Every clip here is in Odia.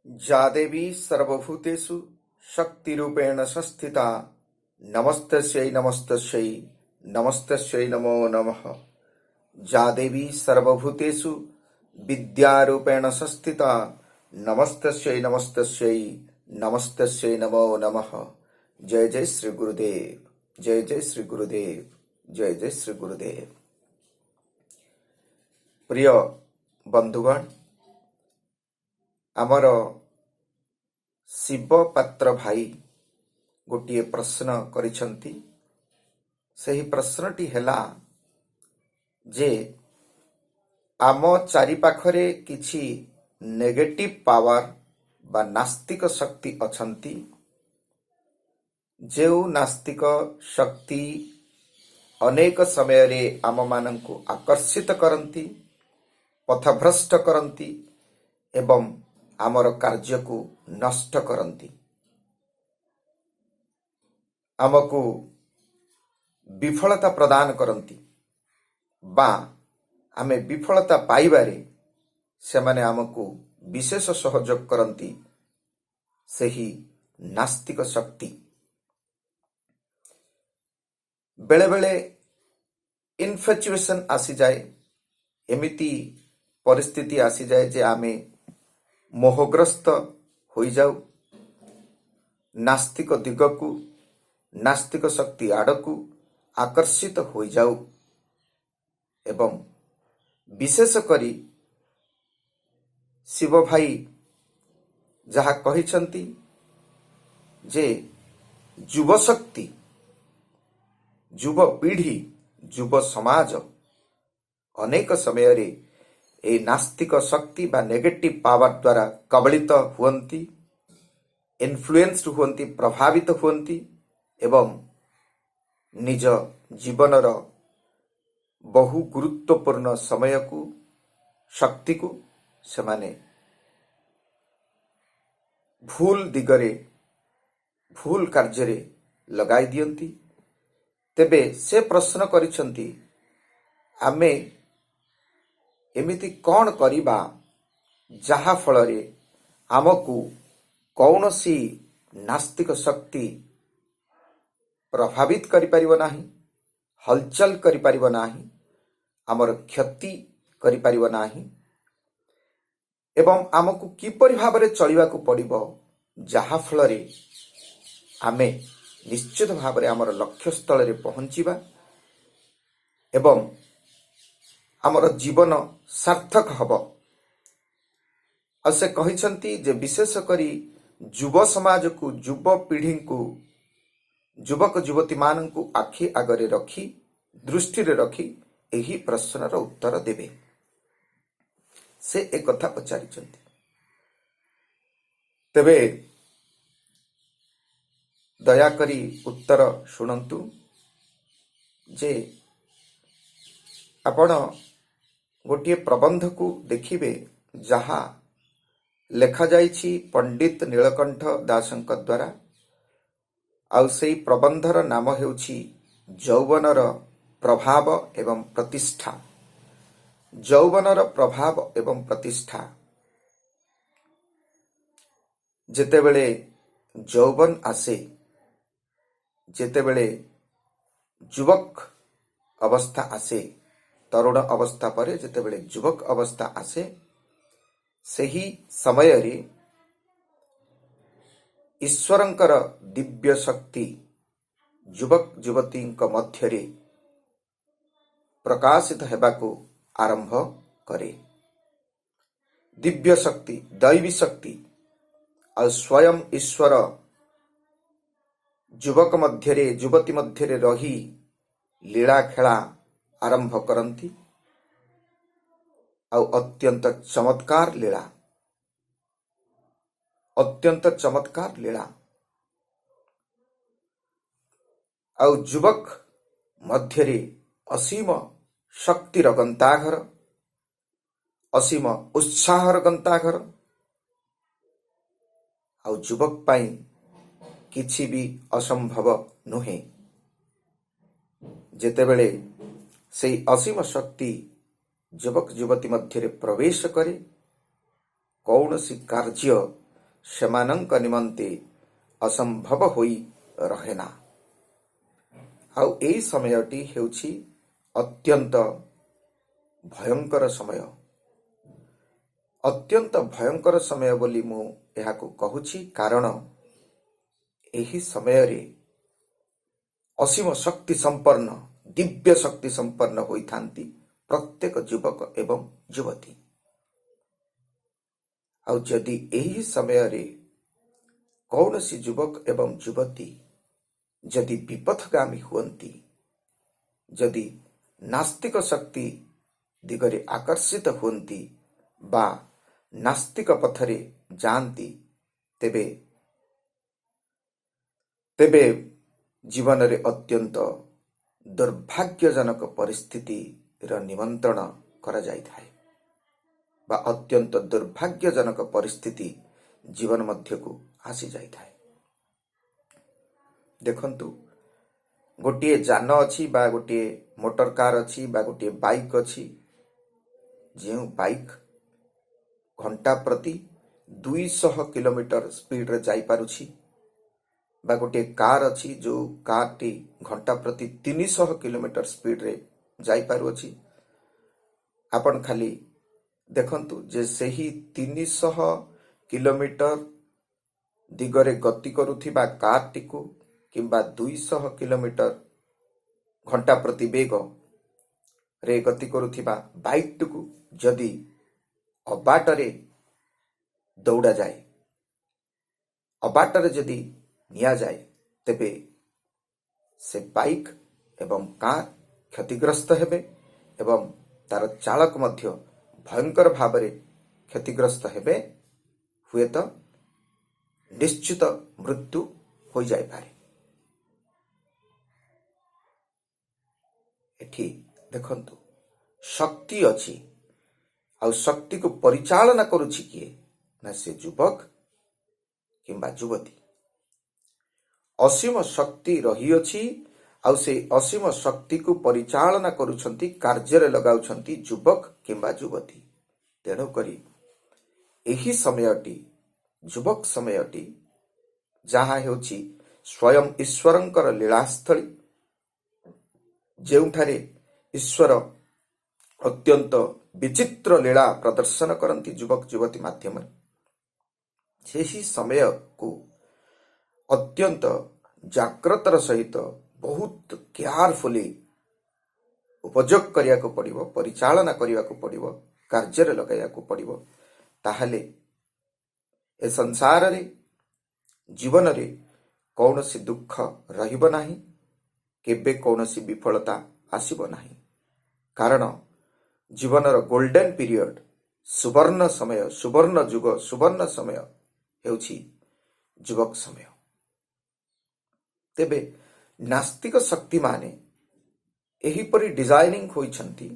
ଯା ଦେବୀ ସର୍ବଭୂତେଷୁ ଶକ୍ତିରୂପେଣ ସଂସ୍ଥିତା, ନମସ୍ତସ୍ୟୈ ନମସ୍ତସ୍ୟୈ ନମସ୍ତସ୍ୟୈ ନମୋ ନମଃ। ଯା ଦେବୀ ସର୍ବଭୂତେଷୁ ବିଦ୍ୟାରୂପେଣ ସଂସ୍ଥିତା, ନମସ୍ତସ୍ୟୈ ନମସ୍ତସ୍ୟୈ ନମସ୍ତସ୍ୟୈ ନମୋ ନମଃ। ଜୟ ଜୟ ଶ୍ରୀ ଗୁରୁଦେବ, ଜୟ ଜୟ ଶ୍ରୀ ଗୁରୁଦେବ, ଜୟ ଜୟ ଶ୍ରୀ ଗୁରୁଦେବ। ପ୍ରିୟ ବନ୍ଧୁଗଣ, ଆମର ଶିବ ପାତ୍ର ଭାଇ ଗୋଟିଏ ପ୍ରଶ୍ନ କରିଛନ୍ତି। ସେହି ପ୍ରଶ୍ନଟି ହେଲା ଯେ ଆମ ଚାରିପାଖରେ କିଛି ନେଗେଟିଭ ପାୱାର ବା ନାସ୍ତିକ ଶକ୍ତି ଅଛନ୍ତି, ଯେଉଁ ନାସ୍ତିକ ଶକ୍ତି ଅନେକ ସମୟରେ ଆମମାନଙ୍କୁ ଆକର୍ଷିତ କରନ୍ତି, ପଥଭ୍ରଷ୍ଟ କରନ୍ତି ଏବଂ ଆମର କାର୍ଯ୍ୟକୁ ନଷ୍ଟ କରନ୍ତି, ଆମକୁ ବିଫଳତା ପ୍ରଦାନ କରନ୍ତି ବା ଆମେ ବିଫଳତା ପାଇବାରେ ସେମାନେ ଆମକୁ ବିଶେଷ ସହଯୋଗ କରନ୍ତି। ସେହି ନାସ୍ତିକ ଶକ୍ତି ବେଳେବେଳେ ଇନଫାଚୁଏସନ ଆସିଯାଏ, ଏମିତି ପରିସ୍ଥିତି ଆସିଯାଏ ଯେ ଆମେ ମୋହଗ୍ରସ୍ତ ହୋଇଯାଉ, ନାସ୍ତିକ ଦିଗକୁ, ନାସ୍ତିକ ଶକ୍ତି ଆଡ଼କୁ ଆକର୍ଷିତ ହୋଇଯାଉ। ଏବଂ ବିଶେଷ କରି ଶିବ ଭାଇ ଯାହା କହିଛନ୍ତି ଯେ ଯୁବଶକ୍ତି, ଯୁବପିଢ଼ି, ଯୁବ ସମାଜ ଅନେକ ସମୟରେ ଏହି ନାସ୍ତିକ ଶକ୍ତି ବା ନେଗେଟିଭ ପାୱାର ଦ୍ୱାରା କବଳିତ ହୁଅନ୍ତି, ଇନଫ୍ଲୁଏନ୍ସଡ ହୁଅନ୍ତି, ପ୍ରଭାବିତ ହୁଅନ୍ତି ଏବଂ ନିଜ ଜୀବନର ବହୁ ଗୁରୁତ୍ୱପୂର୍ଣ୍ଣ ସମୟକୁ, ଶକ୍ତିକୁ ସେମାନେ ଭୁଲ ଦିଗରେ, ଭୁଲ କାର୍ଯ୍ୟରେ ଲଗାଇ ଦିଅନ୍ତି। ତେବେ ସେ ପ୍ରଶ୍ନ କରିଛନ୍ତି, ଆମେ ଏମିତି କ'ଣ କରିବା ଯାହା ଫଳରେ ଆମକୁ କୌଣସି ନାସ୍ତିକ ଶକ୍ତି ପ୍ରଭାବିତ କରିପାରିବ ନାହିଁ, ହଲଚଲ କରିପାରିବ ନାହିଁ, ଆମର କ୍ଷତି କରିପାରିବ ନାହିଁ ଏବଂ ଆମକୁ କିପରି ଭାବରେ ଚଳିବାକୁ ପଡ଼ିବ ଯାହା ଫଳରେ ଆମେ ନିଶ୍ଚିତ ଭାବରେ ଆମର ଲକ୍ଷ୍ୟସ୍ଥଳରେ ପହଞ୍ଚିବା ଏବଂ ଆମର ଜୀବନ ସାର୍ଥକ ହେବ। ଆଉ ସେ କହିଛନ୍ତି ଯେ ବିଶେଷ କରି ଯୁବ ସମାଜକୁ, ଯୁବପିଢ଼ିଙ୍କୁ, ଯୁବକ ଯୁବତୀମାନଙ୍କୁ ଆଖି ଆଗରେ ରଖି, ଦୃଷ୍ଟିରେ ରଖି ଏହି ପ୍ରଶ୍ନର ଉତ୍ତର ଦେବେ। ସେ ଏକଥା ପଚାରିଛନ୍ତି। ତେବେ ଦୟାକରି ଉତ୍ତର ଶୁଣନ୍ତୁ ଯେ ଆପଣ ଗୋଟିଏ ପ୍ରବନ୍ଧକୁ ଦେଖିବେ, ଯାହା ଲେଖାଯାଇଛି ପଣ୍ଡିତ ନୀଳକଣ୍ଠ ଦାସଙ୍କ ଦ୍ୱାରା। ଆଉ ସେଇ ପ୍ରବନ୍ଧର ନାମ ହେଉଛି ଯୌବନର ପ୍ରଭାବ ଏବଂ ପ୍ରତିଷ୍ଠା। ଯୌବନର ପ୍ରଭାବ ଏବଂ ପ୍ରତିଷ୍ଠା। ଯେତେବେଳେ ଯୌବନ ଆସେ, ଯେତେବେଳେ ଯୁବକ ଅବସ୍ଥା ଆସେ, ତରୁଣ ଅବସ୍ଥା ପରେ ଯେତେବେଳେ ଯୁବକ ଅବସ୍ଥା ଆସେ, ସେହି ସମୟରେ ଈଶ୍ୱରଙ୍କର ଦିବ୍ୟ ଶକ୍ତି ଯୁବକ ଯୁବତୀଙ୍କ ମଧ୍ୟରେ ପ୍ରକାଶିତ ହେବାକୁ ଆରମ୍ଭ କରେ। ଦିବ୍ୟ ଶକ୍ତି, ଦୈବୀ ଶକ୍ତି ଆଉ ସ୍ୱୟଂ ଈଶ୍ୱର ଯୁବକ ମଧ୍ୟରେ, ଯୁବତୀ ମଧ୍ୟରେ ରହି ଲୀଳା ଖେଳା ଆରମ୍ଭ କରନ୍ତି। ଆଉ ଅତ୍ୟନ୍ତ ଚମତ୍କାର ଲୀଳା, ଅତ୍ୟନ୍ତ ଚମତ୍କାର ଲୀଳା। ଆଉ ଯୁବକ ମଧ୍ୟରେ ଅସୀମ ଶକ୍ତିର ଗନ୍ତାଘର, ଅସୀମ ଉତ୍ସାହର ଗନ୍ତାଘର। ଆଉ ଯୁବକ ପାଇଁ କିଛି ବି ଅସମ୍ଭବ ନୁହେଁ। ଯେତେବେଳେ ସେଇ ଅସୀମ ଶକ୍ତି ଯୁବକ ଯୁବତୀ ମଧ୍ୟରେ ପ୍ରବେଶ କରେ, କୌଣସି କାର୍ଯ୍ୟ ସେମାନଙ୍କ ନିମନ୍ତେ ଅସମ୍ଭବ ହୋଇ ରହେନା। ଆଉ ଏଇ ସମୟଟି ହେଉଛି ଅତ୍ୟନ୍ତ ଭୟଙ୍କର ସମୟ। ଅତ୍ୟନ୍ତ ଭୟଙ୍କର ସମୟ ବୋଲି ମୁଁ ଏହାକୁ କହୁଛି, କାରଣ ଏହି ସମୟରେ ଅସୀମ ଶକ୍ତି ସମ୍ପନ୍ନ, ଦିବ୍ୟ ଶକ୍ତି ସମ୍ପନ୍ନ ହୋଇଥାନ୍ତି ପ୍ରତ୍ୟେକ ଯୁବକ ଏବଂ ଯୁବତୀ। ଆଉ ଯଦି ଏହି ସମୟରେ କୌଣସି ଯୁବକ ଏବଂ ଯୁବତୀ ଯଦି ବିପଥଗାମୀ ହୁଅନ୍ତି, ଯଦି ନାସ୍ତିକ ଶକ୍ତି ଦିଗରେ ଆକର୍ଷିତ ହୁଅନ୍ତି ବା ନାସ୍ତିକ ପଥରେ ଯାଆନ୍ତି, ତେବେ ଜୀବନରେ ଅତ୍ୟନ୍ତ ଦୁର୍ଭାଗ୍ୟଜନକ ପରିସ୍ଥିତିର ନିମନ୍ତ୍ରଣ କରାଯାଇଥାଏ ବା ଅତ୍ୟନ୍ତ ଦୁର୍ଭାଗ୍ୟଜନକ ପରିସ୍ଥିତି ଜୀବନ ମଧ୍ୟକୁ ଆସିଯାଇଥାଏ। ଦେଖନ୍ତୁ, ଗୋଟିଏ ଯାନ ଅଛି ବା ଗୋଟିଏ ମୋଟର କାର ଅଛି ବା ଗୋଟିଏ ବାଇକ୍ ଅଛି, ଯେଉଁ ବାଇକ୍ ଘଣ୍ଟା ପ୍ରତି 200 କିଲୋମିଟର ସ୍ପିଡରେ ଯାଇପାରୁଛି, ବା ଗୋଟିଏ କାର ଅଛି, ଯେଉଁ କାରଟି ଘଣ୍ଟା ପ୍ରତି 300 କିଲୋମିଟର ସ୍ପିଡରେ ଯାଇପାରୁଅଛି। ଆପଣ ଖାଲି ଦେଖନ୍ତୁ ଯେ ସେହି 300 କିଲୋମିଟର ଦିଗରେ ଗତି କରୁଥିବା କାରଟିକୁ କିମ୍ବା 200 କିଲୋମିଟର ଘଣ୍ଟା ପ୍ରତି ବେଗରେ ଗତି କରୁଥିବା ବାଇକଟିକୁ ଯଦି ଅବାଟରେ ଦୌଡ଼ାଯାଏ, ଅବାଟରେ ଯଦି ନିଆଯାଏ, ତେବେ ସେ ବାଇକ୍ ଏବଂ କାର କ୍ଷତିଗ୍ରସ୍ତ ହେବେ ଏବଂ ତାର ଚାଳକ ମଧ୍ୟ ଭୟଙ୍କର ଭାବରେ କ୍ଷତିଗ୍ରସ୍ତ ହେବେ। ହୁଏତ ନିଶ୍ଚିତ ମୃତ୍ୟୁ ହୋଇଯାଇପାରେ। ଏଠି ଦେଖନ୍ତୁ, ଶକ୍ତି ଅଛି ଆଉ ଶକ୍ତିକୁ ପରିଚାଳନା କରୁଛି କିଏ ନା ସେ ଯୁବକ କିମ୍ବା ଯୁବତୀ। ଅସୀମ ଶକ୍ତି ରହିଅଛି ଆଉ ସେ ଅସୀମ ଶକ୍ତିକୁ ପରିଚାଳନା କରୁଛନ୍ତି, କାର୍ଯ୍ୟରେ ଲଗାଉଛନ୍ତି ଯୁବକ କିମ୍ବା ଯୁବତୀ। ତେଣୁକରି ଏହି ସମୟଟି, ଯୁବକ ସମୟଟି, ଯାହା ହେଉଛି ସ୍ୱୟଂ ଈଶ୍ୱରଙ୍କର ଲୀଳାସ୍ଥଳୀ, ଯେଉଁଠାରେ ଈଶ୍ୱର ଅତ୍ୟନ୍ତ ବିଚିତ୍ର ଲୀଳା ପ୍ରଦର୍ଶନ କରନ୍ତି ଯୁବକ ଯୁବତୀ ମାଧ୍ୟମରେ, ସେହି ସମୟକୁ ଅତ୍ୟନ୍ତ ଜାଗ୍ରତର ସହିତ, ବହୁତ କେୟାରଫୁଲି ଉପଯୋଗ କରିବାକୁ ପଡ଼ିବ, ପରିଚାଳନା କରିବାକୁ ପଡ଼ିବ, କାର୍ଯ୍ୟରେ ଲଗାଇବାକୁ ପଡ଼ିବ। ତାହେଲେ ଏ ସଂସାରରେ, ଜୀବନରେ କୌଣସି ଦୁଃଖ ରହିବ ନାହିଁ, କେବେ କୌଣସି ବିଫଳତା ଆସିବ ନାହିଁ। କାରଣ ଜୀବନର ଗୋଲ୍ଡେନ ପିରିୟଡ଼, ସୁବର୍ଣ୍ଣ ସମୟ, ସୁବର୍ଣ୍ଣ ଯୁଗ, ସୁବର୍ଣ୍ଣ ସମୟ ହେଉଛି ଯୁବକ ସମୟ। ତେବେ ନାସ୍ତିକ ଶକ୍ତିମାନେ ଏହିପରି ଡିଜାଇନିଂ ହୋଇଛନ୍ତି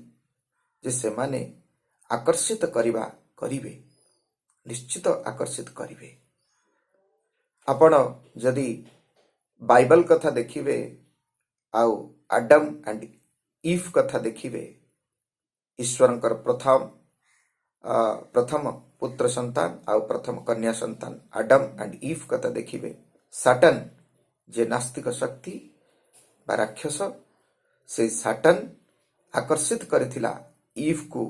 ଯେ ସେମାନେ ଆକର୍ଷିତ କରିବେ, ନିଶ୍ଚିତ ଆକର୍ଷିତ କରିବେ। ଆପଣ ଯଦି ବାଇବଲ କଥା ଦେଖିବେ ଆଉ ଆଡମ ଆଣ୍ଡ ଇଭ୍ କଥା ଦେଖିବେ, ଈଶ୍ୱରଙ୍କର ପ୍ରଥମ ପୁତ୍ର ସନ୍ତାନ ଆଉ ପ୍ରଥମ କନ୍ୟା ସନ୍ତାନ ଆଡମ ଆଣ୍ଡ ଇଭ୍ କଥା ଦେଖିବେ, ସାଟନ ଯେ ନାସ୍ତିକ ଶକ୍ତି ବା ରାକ୍ଷସ, ସେଇ ସାଟନ ଆକର୍ଷିତ କରିଥିଲା ଇଭ୍କୁ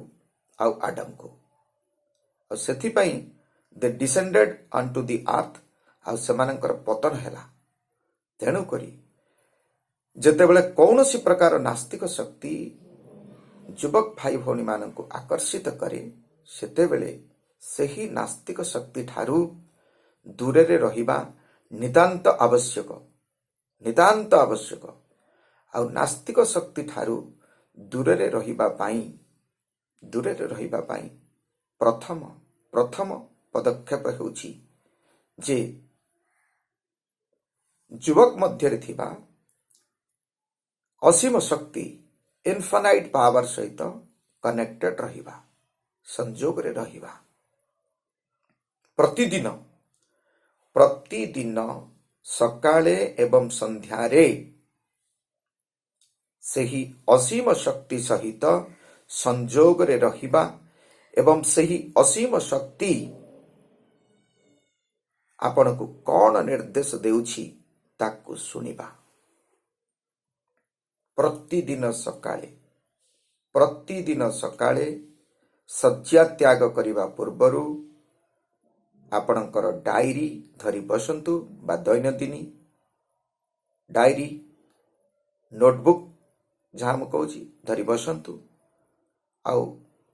ଆଉ ଆଡମକୁ ଆଉ ସେଥିପାଇଁ they descended on to the earth ଆଉ ସେମାନଙ୍କର ପତନ ହେଲା। ତେଣୁକରି ଯେତେବେଳେ କୌଣସି ପ୍ରକାର ନାସ୍ତିକ ଶକ୍ତି ଯୁବକ ଭାଇ ଭଉଣୀମାନଙ୍କୁ ଆକର୍ଷିତ କରେ, ସେତେବେଳେ ସେହି ନାସ୍ତିକ ଶକ୍ତି ଠାରୁ ଦୂରରେ ରହିବା ନିତାନ୍ତ ଆବଶ୍ୟକ, ନିତାନ୍ତ ଆବଶ୍ୟକ। ଆଉ ନାସ୍ତିକ ଶକ୍ତି ଠାରୁ ଦୂରରେ ରହିବା ପାଇଁ ପ୍ରଥମ ପଦକ୍ଷେପ ହେଉଛି ଯେ ଯୁବକ ମଧ୍ୟରେ ଥିବା ଅସୀମ ଶକ୍ତି, ଇନଫାନାଇଟ୍ ପାୱାର ସହିତ କନେକ୍ଟେଡ୍ ରହିବା, ସଂଯୋଗରେ ରହିବା। ପ୍ରତିଦିନ ପ୍ରତିଦିନ ସକାଳେ ଏବଂ ସନ୍ଧ୍ୟାରେ ସେହି ଅସୀମ ଶକ୍ତି ସହିତ ସଂଯୋଗରେ ରହିବା ଏବଂ ସେହି ଅସୀମ ଶକ୍ତି ଆପଣଙ୍କୁ କ'ଣ ନିର୍ଦ୍ଦେଶ ଦେଉଛି ତାକୁ ଶୁଣିବା। ପ୍ରତିଦିନ ସକାଳେ, ପ୍ରତିଦିନ ସକାଳେ ଶଯ୍ୟା ତ୍ୟାଗ କରିବା ପୂର୍ବରୁ ଆପଣଙ୍କର ଡାଏରୀ ଧରି ବସନ୍ତୁ ବା ଦୈନନ୍ଦିନୀ ଡାଏରୀ, ନୋଟବୁକ୍ ଯାହା ମୁଁ କହୁଛି, ଧରି ବସନ୍ତୁ ଆଉ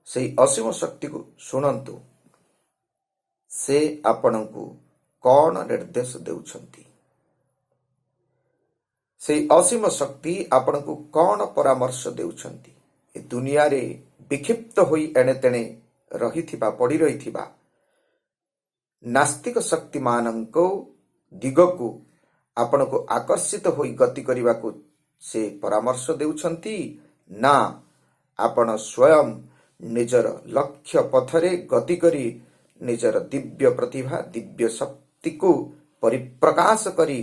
ସେଇ ଅସୀମ ଶକ୍ତିକୁ ଶୁଣନ୍ତୁ, ସେ ଆପଣଙ୍କୁ କ'ଣ ନିର୍ଦ୍ଦେଶ ଦେଉଛନ୍ତି, ସେଇ ଅସୀମ ଶକ୍ତି ଆପଣଙ୍କୁ କ'ଣ ପରାମର୍ଶ ଦେଉଛନ୍ତି। ଏ ଦୁନିଆରେ ବିକ୍ଷିପ୍ତ ହୋଇ ଏଣେ ତେଣେ ରହିଥିବା, ପଡ଼ି ରହିଥିବା ନାସ୍ତିକ ଶକ୍ତିମାନଙ୍କ ଦିଗକୁ ଆପଣଙ୍କୁ ଆକର୍ଷିତ ହୋଇ ଗତି କରିବାକୁ ସେ ପରାମର୍ଶ ଦେଉଛନ୍ତି ନା ଆପଣ ସ୍ୱୟଂ ନିଜର ଲକ୍ଷ୍ୟ ପଥରେ ଗତି କରି ନିଜର ଦିବ୍ୟ ପ୍ରତିଭା, ଦିବ୍ୟ ଶକ୍ତିକୁ ପରିପ୍ରକାଶ କରି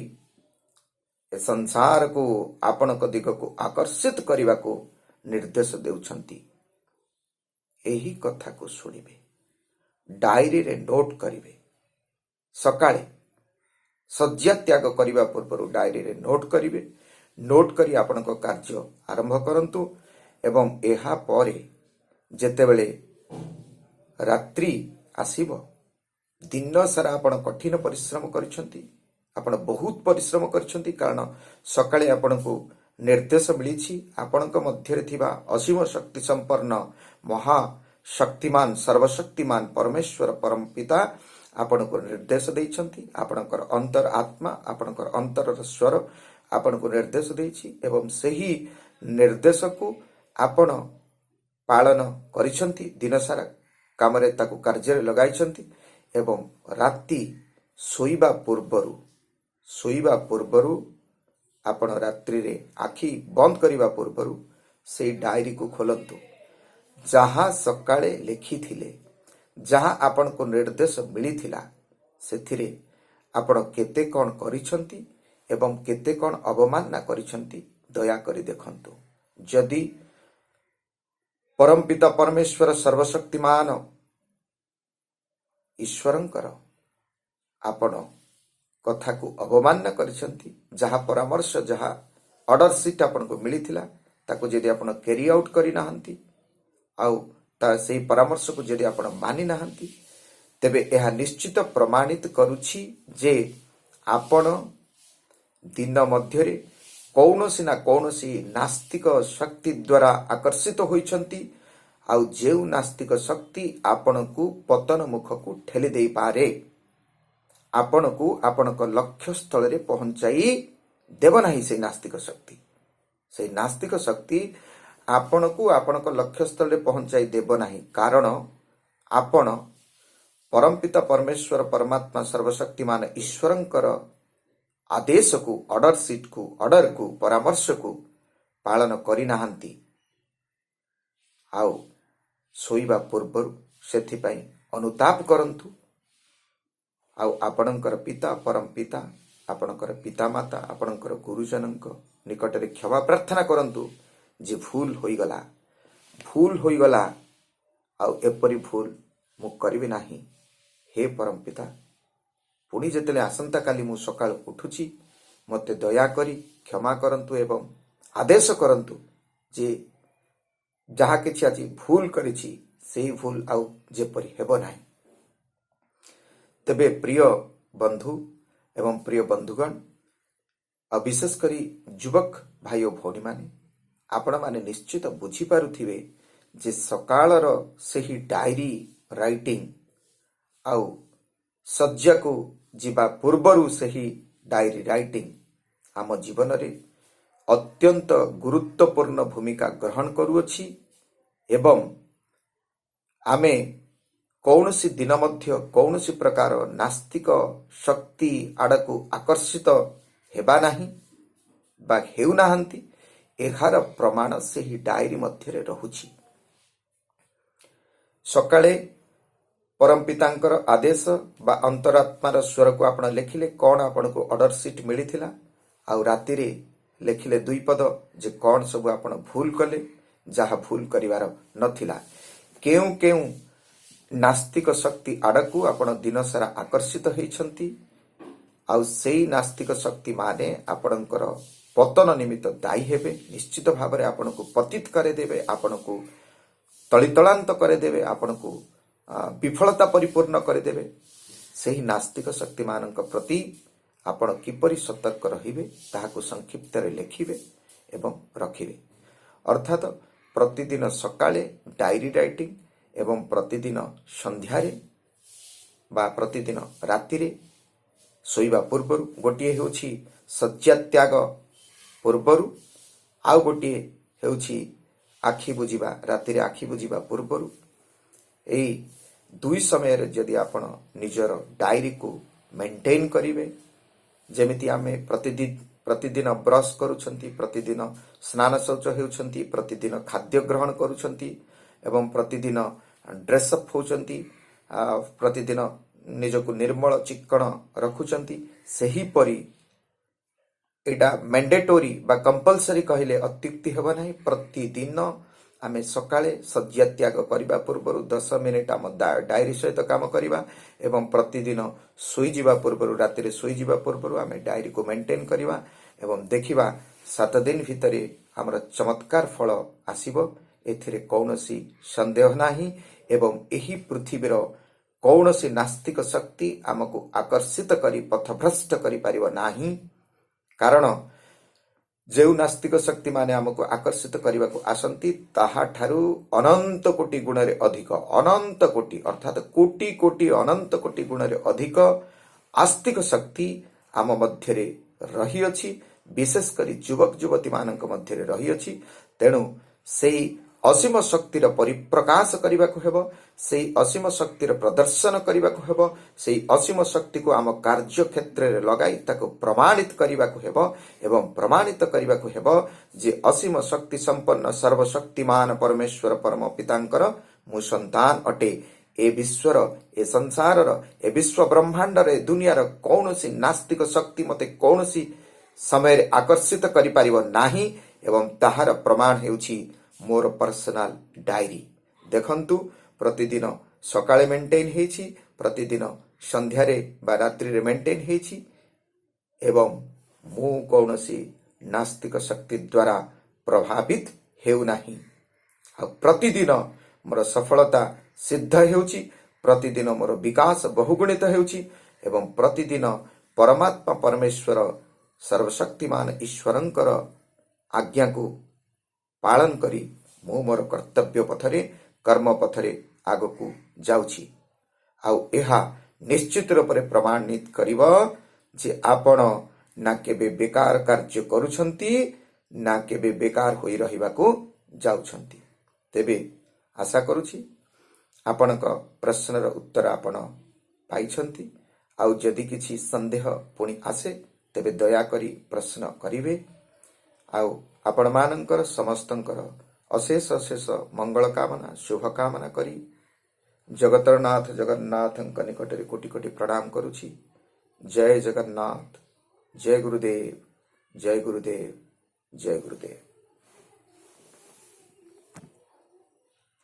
ଏ ସଂସାରକୁ ଆପଣଙ୍କ ଦିଗକୁ ଆକର୍ଷିତ କରିବାକୁ ନିର୍ଦ୍ଦେଶ ଦେଉଛନ୍ତି? ଏହି କଥାକୁ ଶୁଣିବେ, ଡାଏରୀରେ ନୋଟ୍ କରିବେ। ସକାଳେ ଶଯ୍ୟା ତ୍ୟାଗ କରିବା ପୂର୍ବରୁ ଡାଏରୀରେ ନୋଟ୍ କରିବେ। ନୋଟ୍ କରି ଆପଣଙ୍କ କାର୍ଯ୍ୟ ଆରମ୍ଭ କରନ୍ତୁ ଏବଂ ଏହା ପରେ ଯେତେବେଳେ ରାତ୍ରି ଆସିବ, ଦିନ ସାରା ଆପଣ କଠିନ ପରିଶ୍ରମ କରିଛନ୍ତି, ଆପଣ ବହୁତ ପରିଶ୍ରମ କରିଛନ୍ତି, କାରଣ ସକାଳେ ଆପଣଙ୍କୁ ନିର୍ଦ୍ଦେଶ ମିଳିଛି। ଆପଣଙ୍କ ମଧ୍ୟରେ ଥିବା ଅସୀମ ଶକ୍ତି ସମ୍ପନ୍ନ ମହା ଶକ୍ତିମାନ, ସର୍ବଶକ୍ତିମାନ ପରମେଶ୍ୱର ପରମ ପିତା ଆପଣଙ୍କୁ ନିର୍ଦ୍ଦେଶ ଦେଇଛନ୍ତି। ଆପଣଙ୍କର ଅନ୍ତର ଆତ୍ମା, ଆପଣଙ୍କର ଅନ୍ତରର ସ୍ୱର ଆପଣଙ୍କୁ ନିର୍ଦ୍ଦେଶ ଦେଇଛି ଏବଂ ସେହି ନିର୍ଦ୍ଦେଶକୁ ଆପଣ ପାଳନ କରିଛନ୍ତି। ଦିନସାରା କାମରେ ତାକୁ କାର୍ଯ୍ୟରେ ଲଗାଇଛନ୍ତି ଏବଂ ରାତି ଶୋଇବା ପୂର୍ବରୁ ଆପଣ ରାତ୍ରିରେ ଆଖି ବନ୍ଦ କରିବା ପୂର୍ବରୁ ସେଇ ଡାଏରୀକୁ ଖୋଲନ୍ତୁ। ଯାହା ସକାଳେ ଲେଖିଥିଲେ, ଯାହା ଆପଣଙ୍କୁ ନିର୍ଦ୍ଦେଶ ମିଳିଥିଲା, ସେଥିରେ ଆପଣ କେତେ କ'ଣ କରିଛନ୍ତି ଏବଂ କେତେ କ'ଣ ଅବମାନନା କରିଛନ୍ତି, ଦୟାକରି ଦେଖନ୍ତୁ। ଯଦି ପରମପିତା ପରମେଶ୍ୱର ସର୍ବଶକ୍ତିମାନ ଈଶ୍ୱରଙ୍କର ଆପଣ କଥାକୁ ଅବମାନନା କରିଛନ୍ତି, ଯାହା ପରାମର୍ଶ, ଯାହା ଅର୍ଡର ସିଟ୍ ଆପଣଙ୍କୁ ମିଳିଥିଲା, ତାକୁ ଯଦି ଆପଣ କ୍ୟାରି ଆଉଟ୍ କରିନାହାନ୍ତି ଆଉ ତା ସେଇ ପରାମର୍ଶକୁ ଯଦି ଆପଣ ମାନି ନାହାନ୍ତି, ତେବେ ଏହା ନିଶ୍ଚିତ ପ୍ରମାଣିତ କରୁଛି ଯେ ଆପଣ ଦିନ ମଧ୍ୟରେ କୌଣସି ନା କୌଣସି ନାସ୍ତିକ ଶକ୍ତି ଦ୍ୱାରା ଆକର୍ଷିତ ହୋଇଛନ୍ତି ଆଉ ଯେଉଁ ନାସ୍ତିକ ଶକ୍ତି ଆପଣଙ୍କୁ ପତନ ମୁଖକୁ ଠେଲି ଦେଇପାରେ, ଆପଣଙ୍କୁ ଆପଣଙ୍କ ଲକ୍ଷ୍ୟସ୍ଥଳରେ ପହଞ୍ଚାଇ ଦେବ ନାହିଁ। ସେଇ ନାସ୍ତିକ ଶକ୍ତି ଆପଣଙ୍କୁ ଆପଣଙ୍କ ଲକ୍ଷ୍ୟସ୍ଥଳରେ ପହଞ୍ଚାଇ ଦେବ ନାହିଁ, କାରଣ ଆପଣ ପରମପିତା ପରମେଶ୍ୱର ପରମାତ୍ମା ସର୍ବଶକ୍ତିମାନ ଈଶ୍ୱରଙ୍କର ଆଦେଶକୁ, ଅର୍ଡର ସିଟ୍କୁ, ଅର୍ଡରକୁ, ପରାମର୍ଶକୁ ପାଳନ କରିନାହାନ୍ତି। ଆଉ ଶୋଇବା ପୂର୍ବରୁ ସେଥିପାଇଁ ଅନୁତାପ କରନ୍ତୁ ଆଉ ଆପଣଙ୍କର ପିତା, ପରମ ପିତା, ଆପଣଙ୍କର ପିତାମାତା, ଆପଣଙ୍କର ଗୁରୁଜନଙ୍କ ନିକଟରେ କ୍ଷମା ପ୍ରାର୍ଥନା କରନ୍ତୁ ଯେ ଭୁଲ ହୋଇଗଲା, ଭୁଲ ହୋଇଗଲା, ଆଉ ଏପରି ଭୁଲ ମୁଁ କରିବି ନାହିଁ। ହେ ପରମ ପିତା, ପୁଣି ଯେତେବେଳେ ଆସନ୍ତାକାଲି ମୁଁ ସକାଳୁ ଉଠୁଛି, ମୋତେ ଦୟାକରି କ୍ଷମା କରନ୍ତୁ ଏବଂ ଆଦେଶ କରନ୍ତୁ ଯେ ଯାହା କିଛି ଆଜି ଭୁଲ କରିଛି, ସେଇ ଭୁଲ ଆଉ ଯେପରି ହେବ ନାହିଁ। ତେବେ ପ୍ରିୟ ବନ୍ଧୁ ଏବଂ ପ୍ରିୟ ବନ୍ଧୁଗଣ, ଆଉ ବିଶେଷ କରି ଯୁବକ ଭାଇ ଓ ଭଉଣୀମାନେ, ଆପଣମାନେ ନିଶ୍ଚିତ ବୁଝିପାରୁଥିବେ ଯେ ସକାଳର ସେହି ଡାଏରୀ ରାଇଟିଂ ଆଉ ଶଯ୍ୟାକୁ ଯିବା ପୂର୍ବରୁ ସେହି ଡାଏରୀ ରାଇଟିଂ ଆମ ଜୀବନରେ ଅତ୍ୟନ୍ତ ଗୁରୁତ୍ୱପୂର୍ଣ୍ଣ ଭୂମିକା ଗ୍ରହଣ କରୁଅଛି ଏବଂ ଆମେ କୌଣସି ଦିନ ମଧ୍ୟ କୌଣସି ପ୍ରକାର ନାସ୍ତିକ ଶକ୍ତି ଆଡ଼କୁ ଆକର୍ଷିତ ହେବା ନାହିଁ ବା ହେଉନାହାନ୍ତି, ଏହାର ପ୍ରମାଣ ସେହି ଡାଏରୀ ମଧ୍ୟରେ ରହୁଛି। ସକାଳେ ପରମପିତାଙ୍କର ଆଦେଶ ବା ଅନ୍ତରାତ୍ମାର ସ୍ୱରକୁ ଆପଣ ଲେଖିଲେ, କ'ଣ ଆପଣଙ୍କୁ ଅର୍ଡର ସିଟ୍ ମିଳିଥିଲା, ଆଉ ରାତିରେ ଲେଖିଲେ ଦୁଇ ପଦ ଯେ କ'ଣ ସବୁ ଆପଣ ଭୁଲ କଲେ, ଯାହା ଭୁଲ କରିବାର ନଥିଲା, କେଉଁ କେଉଁ ନାସ୍ତିକ ଶକ୍ତି ଆଡ଼କୁ ଆପଣ ଦିନସାରା ଆକର୍ଷିତ ହେଇଛନ୍ତି। ଆଉ ସେଇ ନାସ୍ତିକ ଶକ୍ତିମାନେ ଆପଣଙ୍କର ପତନ ନିମିତ୍ତ ଦାୟୀ ହେବେ। ନିଶ୍ଚିତ ଭାବରେ ଆପଣଙ୍କୁ ପତିତ କରିଦେବେ, ଆପଣଙ୍କୁ ତଳିତଳାନ୍ତ କରିଦେବେ, ଆପଣଙ୍କୁ ବିଫଳତା ପରିପୂର୍ଣ୍ଣ କରିଦେବେ। ସେହି ନାସ୍ତିକ ଶକ୍ତିମାନଙ୍କ ପ୍ରତି ଆପଣ କିପରି ସତର୍କ ରହିବେ, ତାହାକୁ ସଂକ୍ଷିପ୍ତରେ ଲେଖିବେ ଏବଂ ରଖିବେ। ଅର୍ଥାତ ପ୍ରତିଦିନ ସକାଳେ ଡାଏରୀ ରାଇଟିଂ ଏବଂ ପ୍ରତିଦିନ ସନ୍ଧ୍ୟାରେ ବା ପ୍ରତିଦିନ ରାତିରେ ଶୋଇବା ପୂର୍ବରୁ। ଗୋଟିଏ ହେଉଛି ଶଯ୍ୟା ତ୍ୟାଗ ପୂର୍ବରୁ, ଆଉ ଗୋଟିଏ ହେଉଛି ଆଖି ବୁଜିବା, ରାତିରେ ଆଖି ବୁଜିବା ପୂର୍ବରୁ। ଏଇ ଦୁଇ ସମୟରେ ଯଦି ଆପଣ ନିଜର ଡାଏରୀକୁ ମେଣ୍ଟେନ୍ କରିବେ, ଯେମିତି ଆମେ ପ୍ରତିଦିନ ପ୍ରତିଦିନ ବ୍ରଶ କରୁଛନ୍ତି, ପ୍ରତିଦିନ ସ୍ନାନ ଶୌଚ ହେଉଛନ୍ତି, ପ୍ରତିଦିନ ଖାଦ୍ୟ ଗ୍ରହଣ କରୁଛନ୍ତି ଏବଂ ପ୍ରତିଦିନ ଡ୍ରେସଅପ୍ ହେଉଛନ୍ତି, ପ୍ରତିଦିନ ନିଜକୁ ନିର୍ମଳ ଚିକ୍କଣ ରଖୁଛନ୍ତି, ସେହିପରି ଏଇଟା ମ୍ୟାଣ୍ଡେଟୋରି ବା କମ୍ପଲସରି କହିଲେ ଅତ୍ୟୁକ୍ତି ହେବ ନାହିଁ। ପ୍ରତିଦିନ ଆମେ ସକାଳେ ଶଯ୍ୟା ତ୍ୟାଗ କରିବା ପୂର୍ବରୁ 10 ମିନିଟ୍ ଆମ ଡାଏରୀ ସହିତ କାମ କରିବା ଏବଂ ପ୍ରତିଦିନ ଶୋଇଯିବା ପୂର୍ବରୁ, ରାତିରେ ଶୋଇଯିବା ପୂର୍ବରୁ ଆମେ ଡାଏରୀକୁ ମେଣ୍ଟେନ୍ କରିବା ଏବଂ ଦେଖିବା, 7 ଦିନ ଭିତରେ ଆମର ଚମତ୍କାର ଫଳ ଆସିବ, ଏଥିରେ କୌଣସି ସନ୍ଦେହ ନାହିଁ। ଏବଂ ଏହି ପୃଥିବୀର କୌଣସି ନାସ୍ତିକ ଶକ୍ତି ଆମକୁ ଆକର୍ଷିତ କରି ପଥଭ୍ରଷ୍ଟ କରିପାରିବ ନାହିଁ। କାରଣ ଯେଉଁ ନାସ୍ତିକ ଶକ୍ତିମାନେ ଆମକୁ ଆକର୍ଷିତ କରିବାକୁ ଆସନ୍ତି, ତାହାଠାରୁ ଅନନ୍ତ କୋଟି ଗୁଣରେ ଅଧିକ, ଅନନ୍ତ କୋଟି ଅର୍ଥାତ କୋଟି କୋଟି ଅନନ୍ତ କୋଟି ଗୁଣରେ ଅଧିକ ଆସ୍ତିକ ଶକ୍ତି ଆମ ମଧ୍ୟରେ ରହିଅଛି, ବିଶେଷ କରି ଯୁବକ ଯୁବତୀମାନଙ୍କ ମଧ୍ୟରେ ରହିଅଛି। ତେଣୁ ସେଇ ଅସୀମ ଶକ୍ତିର ପରିପ୍ରକାଶ କରିବାକୁ ହେବ, ସେଇ ଅସୀମ ଶକ୍ତିର ପ୍ରଦର୍ଶନ କରିବାକୁ ହେବ, ସେଇ ଅସୀମ ଶକ୍ତିକୁ ଆମ କାର୍ଯ୍ୟକ୍ଷେତ୍ରରେ ଲଗାଇ ତାକୁ ପ୍ରମାଣିତ କରିବାକୁ ହେବ ଏବଂ ପ୍ରମାଣିତ କରିବାକୁ ହେବ ଯେ ଅସୀମ ଶକ୍ତି ସମ୍ପନ୍ନ ସର୍ବଶକ୍ତିମାନ ପରମେଶ୍ୱର ପରମ ପିତାଙ୍କର ମୁଁ ସନ୍ତାନ ଅଟେ। ଏ ବିଶ୍ୱର, ଏ ସଂସାରର, ଏ ବିଶ୍ୱ ବ୍ରହ୍ମାଣ୍ଡର, ଏ ଦୁନିଆର କୌଣସି ନାସ୍ତିକ ଶକ୍ତି ମୋତେ କୌଣସି ସମୟରେ ଆକର୍ଷିତ କରିପାରିବ ନାହିଁ ଏବଂ ତାହାର ପ୍ରମାଣ ହେଉଛି ମୋର ପର୍ସନାଲ ଡାଏରୀ। ଦେଖନ୍ତୁ, ପ୍ରତିଦିନ ସକାଳେ ମେଣ୍ଟେନ୍ ହେଇଛି, ପ୍ରତିଦିନ ସନ୍ଧ୍ୟାରେ ବା ରାତ୍ରିରେ ମେଣ୍ଟେନ୍ ହେଇଛି ଏବଂ ମୁଁ କୌଣସି ନାସ୍ତିକ ଶକ୍ତି ଦ୍ୱାରା ପ୍ରଭାବିତ ହେଉନାହିଁ। ଆଉ ପ୍ରତିଦିନ ମୋର ସଫଳତା ସିଦ୍ଧ ହେଉଛି, ପ୍ରତିଦିନ ମୋର ବିକାଶ ବହୁଗୁଣିତ ହେଉଛି ଏବଂ ପ୍ରତିଦିନ ପରମାତ୍ମା ପରମେଶ୍ୱର ସର୍ବଶକ୍ତିମାନ ଈଶ୍ୱରଙ୍କର ଆଜ୍ଞାକୁ ପାଳନ କରି ମୁଁ ମୋର କର୍ତ୍ତବ୍ୟ ପଥରେ, କର୍ମ ପଥରେ ଆଗକୁ ଯାଉଛି। ଆଉ ଏହା ନିଶ୍ଚିତ ରୂପରେ ପ୍ରମାଣିତ କରିବ ଯେ ଆପଣ ନା କେବେ ବେକାର କାର୍ଯ୍ୟ କରୁଛନ୍ତି, ନା କେବେ ବେକାର ହୋଇ ରହିବାକୁ ଯାଉଛନ୍ତି। ତେବେ ଆଶା କରୁଛି ଆପଣଙ୍କ ପ୍ରଶ୍ନର ଉତ୍ତର ଆପଣ ପାଇଛନ୍ତି। ଆଉ ଯଦି କିଛି ସନ୍ଦେହ ପୁଣି ଆସେ, ତେବେ ଦୟାକରି ପ୍ରଶ୍ନ କରିବେ। ଆଉ ଆପଣମାନଙ୍କର ସମସ୍ତଙ୍କର ଅଶେଷ ଅଶେଷ ମଙ୍ଗଳ କାମନା, ଶୁଭ କାମନା କରି ଜଗତର ନାଥ ଜଗନ୍ନାଥଙ୍କ ନିକଟରେ କୋଟି କୋଟି ପ୍ରଣାମ କରୁଛି। ଜୟ ଜଗନ୍ନାଥ, ଜୟ ଗୁରୁଦେବ, ଜୟ ଗୁରୁଦେବ, ଜୟ ଗୁରୁଦେବ।